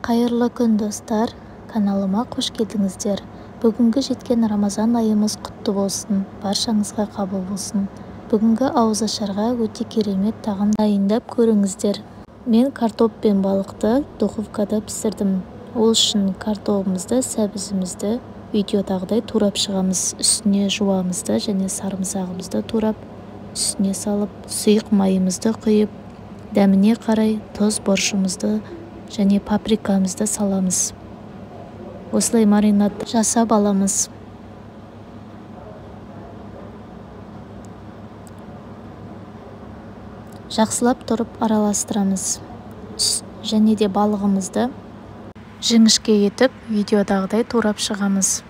Қайырлы күн, достар! Каналыма қош келдіңіздер! Бүгінгі жеткен Рамазан айымыз құтты болсын, баршаңызға қабыл болсын! Бүгінгі ауызашарға өте керемет тағам дайындап көріңіздер. Мен картоп пен балықты духовкада пісірдім. Ол үшін картобымызды, сәбізімізді видеодағыдай турап шығамыз. Үстіне жуамызды және сарымсағымызды турап, үстіне салып, сұйық майымызды құйып, дәміне қарай тұз, бұрышымызды және паприкамызды саламыз. Осылай маринад жасап аламыз. Жақсылап тұрып араластырамыз. Және де балығымызды жіңішке етіп видеодағыдай турап шығамыз.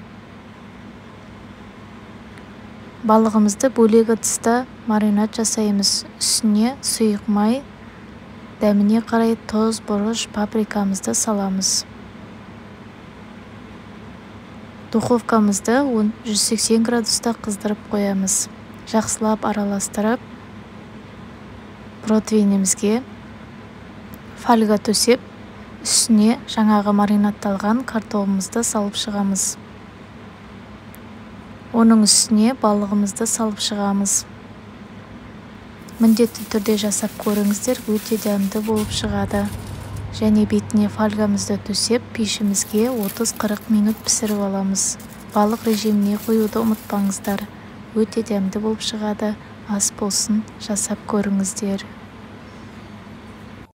Балығымызды бөлек ыдыста маринад жасаймыз. Үстіне сұйық май, дәміне қарай тұз, бұрыш, паприкамызды саламыз. Духовкамызды 180 градуста қыздырып қоямыз. Жақсылап араластырып, противенімізге фольга төсеп, үстіне жаңағы маринадталған картобымызды салып шығамыз. Оның үстіне балығымызды салып шығамыз. Міндетті түрде жасап көріңіздер, өте дәмді болып шығады. Және бетіне фольгамызды төсеп, пешімізге 30-40 минут пісіріп аламыз. Балық режиміне қоюды ұмытпаңыздар. Өте дәмді болып шығады. Ас болсын, жасап көріңіздер.